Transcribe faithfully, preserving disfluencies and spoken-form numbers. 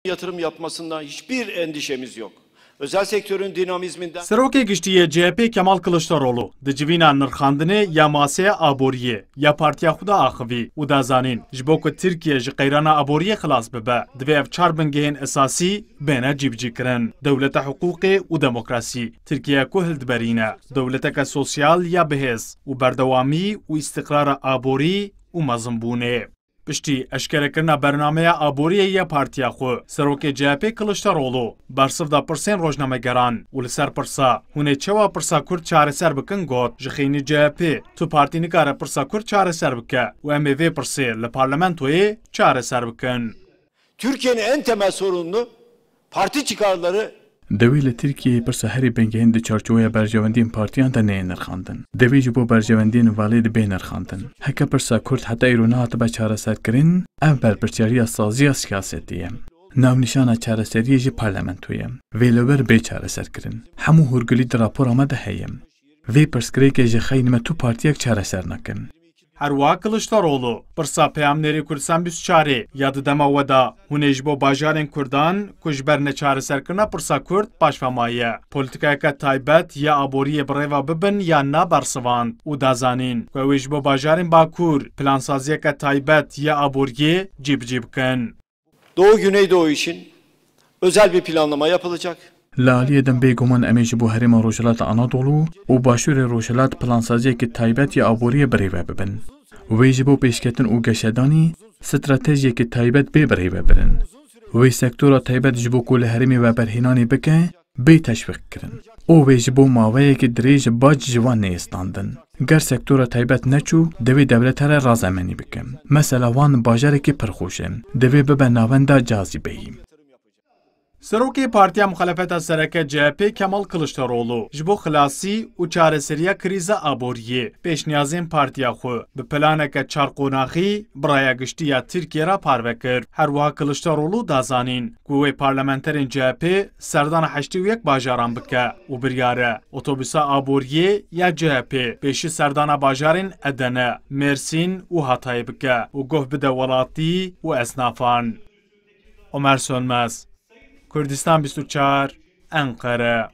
yatırım yapmasından hiçbir endişemiz yok. Özel sektörün dinamizminden Serokê Giştî yê C H P Kemal Kiliçdaroglu di civîna nirxandinê ya masê ya aboriyê ya partiya xwe de axivî û da zanîn, ji bo ku Tirkiye ji qeyrana aboriyê xilas bibe, divê ev çar bingehên esasî bêne cîbicîkirin: dewleta hiqûqê û demokrasî, Tirkiye ku hildiberîne, dewleteke sosyal ya bihêz û berdewamî û îstiqrara aborî û mezinbûnê. Piştî eşkerekirina bernameya aboriyê ya partiya xwe, serokê C H P Kiliçdaroglu bersiv da pirsên rojnamegeran û li ser pirsa hûn ê çawa pirsa Kurd çareser bikin got, ji xênî C H P tu partî nikare pirsa Kurd çareser bike û em ê vê pirsê li parlamentoyê çareser bikin. Türkiye'nin en temel sorununu parti çıkarları Dewê li Tirkiyeyê pirsa herî bingehîn di çarçoweya berjewendiyên partiyan de neyê nirxandin. Dewê ji bo berjewendiyên valê de bê nirxandin. Heke pirsa Kurd heta îro nehatibe çareserkirin, ev berpirsiyariya saziya siyasetê ye. Navnîşana çareseriyê jî parlamento ye. Vê li wir bê çareserkirin. Hemû hûrgulî di rapora me de heye. Vê pirsgirêkê ji xeynî me tu partiyek çareser nakin. Her wiha Kiliçdaroglu pirsa peyamnêrê Kurdistan bîst û çarê ya di dema we de hûn ê ji bo bajarên Kurdan ku ji ber neçareserkirina pirsa Kurd paşve maye, polîtikayeke taybet ya aboriyê bi rê ve bibin yan na bersivand û da zanîn ku ew ê ji bo bajarên Bakur plansaziyeke taybet ya aboriyê cîbicî bikin. Doğu Güneydoğu için özel bir planlama yapılacak. Li aliyê din bêguman em ê ji bo herêma Rojhilata Anadolu û Başûrê Rojhilat plansaziyekî taybet ya aboriyê bi rê ve bibin. Wê ji bo pêşketin û geşedanî stratejiyekî taybet bê bi rê ve birin. Wê sektora taybet ji bo ku li herêmê veberhênanê bike, bê teşwîqkirin û wê ji bo maweyekî dirêj bac ji wan neyê standin. Ger sektora taybet neçû, divê dewlet here razemenî bike. Mesela wan bajarekî pir xweş e. Divê bibe navenda cazîbeyî. Serokê Partiya Muxalefeta Sereke C H P Kemal Kiliçdaroglu ji bo xilasî û çareseriya krîza aboriyê pêşniyazên partiya xwe bi planeke çar qonaxî bi raya giştî ya Tirkiye re parve kir. Her wiha Kiliçdaroglu da zanîn ku wê parlamenterên C H P serdana heştê û yek bajaran bike û biryar e otobûsa aboriyê ya C H P pêşî serdana bajarên Edene, Mêrsîn û Hatayê bike û guh bide welatî û esnafan. Omer Sönmez, Kurdistan bîst û çar, Enqere.